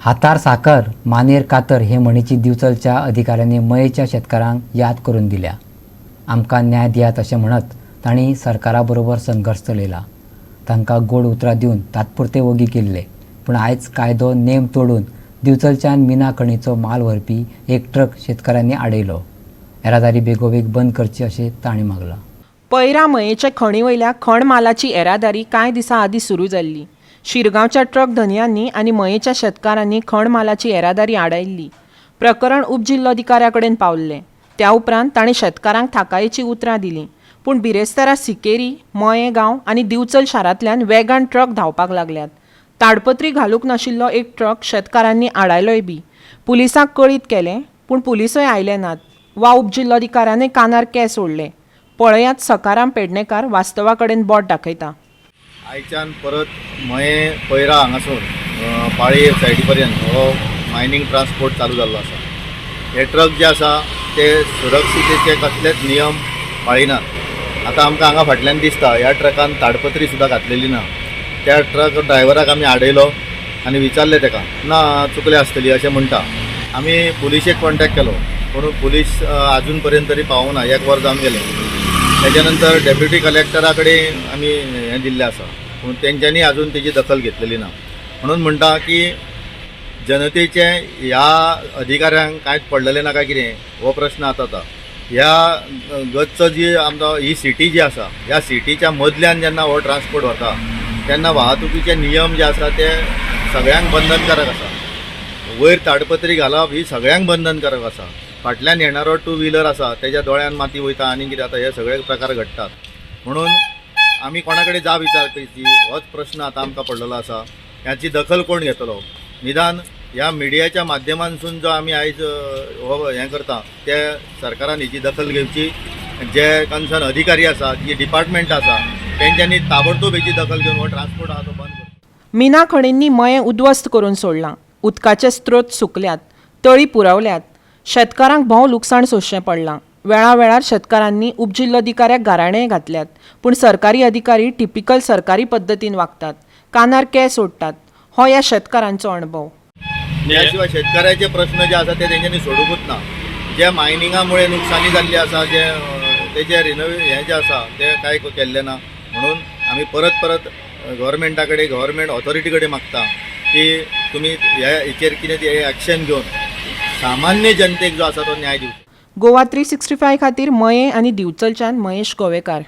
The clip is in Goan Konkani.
हातार साकर मानेर कातर हे म्हणीची दिवचलच्या अधिकाऱ्यांनी मयेच्या शेतकारांक याद करून दिल्या. आमकां न्याय दियात अशें म्हणत तांणी सरकारा बरोबर संघर्श चलयला. तांकां गोड उतरां दिवन तात्पुरते वगी केल्ले, पूण आयज कायदो नेम तोडून दिवचलच्यान मिना खणीचो माल व्हरपी एक ट्रक शेतकारांनी आडयलो. येरादारी बेगोबेग बंद करची अशें तांणी मागलां. पैरा मयेचे खणी वयल्या खण मालाची येरादारी कांय दिसां आदीं सुरू जाल्ली. शिरगांवच्या ट्रक धनयांनी आनी मयेच्या शेतकारांनी खण मालाची येरादारी आडायल्ली. प्रकरण उपजिल्लोधिकाऱ्या कडेन पावल्लें. त्या उपरांत ताणें शेतकारांक थाकायेचीं उतरां दिलीं. पूण बिरेस्तारा सिकेरी, मयें गांव आनी दिवचल शारांतल्यान वेगान ट्रक धांवपाक लागल्यात. ताडपत्री घालूंक नाशिल्लो एक ट्रक शेतकारांनी आडायलोय बी पुलिसांक कळीत केलें, पूण पुलिसूय आयले नात वा उपजिल्लोधिकाऱ्यानय कानार केंस ओडले. पळयात, सखाराम पेडणेकार वास्तवा कडेन बोट दाखयता. आयच्यान परत मयें पैरा हांगासून पाळी सायडी पर्यंत हो मायनींग ट्रान्सपोर्ट चालू जाल्लो आसा. हे ट्रक जे आसा ते सुरक्षितेचे कसलेच नियम पाळिनात. आतां आमकां हांगा फाटल्यान दिसता, ह्या ट्रकान ताडपत्री सुद्दां घातलेली ना. त्या ट्रक ड्रायव्हराक आमी आडयलो आनी विचारलें ताका, ना चुकले आसतली अशें म्हणटा. आमी पुलिशेक कॉन्टेक्ट केलो, पूण पुलीस अजून पर्यंत तरी पावूंक ना. एक वर जावन गेलें. तेच्या नंतर डेप्युटी कलेक्टरा कडेन आमी हें दिल्लें आसा, पूण तेंच्यांनी अजून तेजी दखल घेतलेली ना. म्हणून म्हणटा की जनतेचे ह्या अधिकाऱ्यांक कांयच पडलेलें ना काय कितें, हो प्रश्न आतां जाता. ह्या गच्च जी आमकां ही सिटी जी आसा, ह्या सिटीच्या मदल्यान जेन्ना हो ट्रान्सपोर्ट व्हरता तेन्ना वाहतुकीचे नियम जे आसा ते सगळ्यांक बंधनकारक आसा. वयर ताडपत्री घालप ही सगळ्यांक बंधनकारक आसा. फाटल्यान येणारो टू व्हिलर आसा तेज्या दोळ्यान माती वयता आनी कितें जाता, हे सगळे प्रकार घडटात. म्हणून आमी कोणा कडेन जाब विचारपाची होच प्रश्न आतां आमकां पडलेलो आसा. ह्याची दखल कोण घेतलो? निदान ह्या मिडियाच्या माध्यमांतसून जो आमी आयज हो हें करता, ते सरकारान हेची दखल घेवची. जे कन्सर्न अधिकारी आसा, जी डिपार्टमेंट आसा, तेंच्यांनी ताबडतोब हेची दखल घेवन हो ट्रान्सपोर्ट आहा तो बंद करचो. मिना खणींनी मयें उद्ध्वस्त करून सोडलां. उदकाचे स्त्रोत सुकल्यात, तळी पुरवल्यात. शेतकारांक भोव लुकसाण सोंसचें पडलां. वेळावेळार शेतकारांनी उपजिल्लोधिकाऱ्याक गाराणेय घातल्यात, पूण सरकारी अधिकारी टिपिकल सरकारी पद्दतीन वागतात, कानार केंस सोडटात. हो ह्या शेतकारांचो अणभव. ह्या शिवाय शेतकऱ्याचे प्रश्न जे आसा ते तेंच्यांनी सोडूंकूच ना. जे मायनिंगा मुळे नुकसानी जाल्ली आसा, जे तेजे रिनोवे हें जें आसा तें कांय केल्लें ना. म्हणून आमी परत परत गव्हर्मेंटा कडेन, गव्हर्मेंट ऑथॉरिटी कडेन मागता की तुमी ह्या हेचेर कितें ते एक्शन घेवन सामान्य जनतेक जो आसा तो न्याय दिवचो. गोवा 365 खातीर मयें आनी दिवचलच्यान महेश गोवेकार.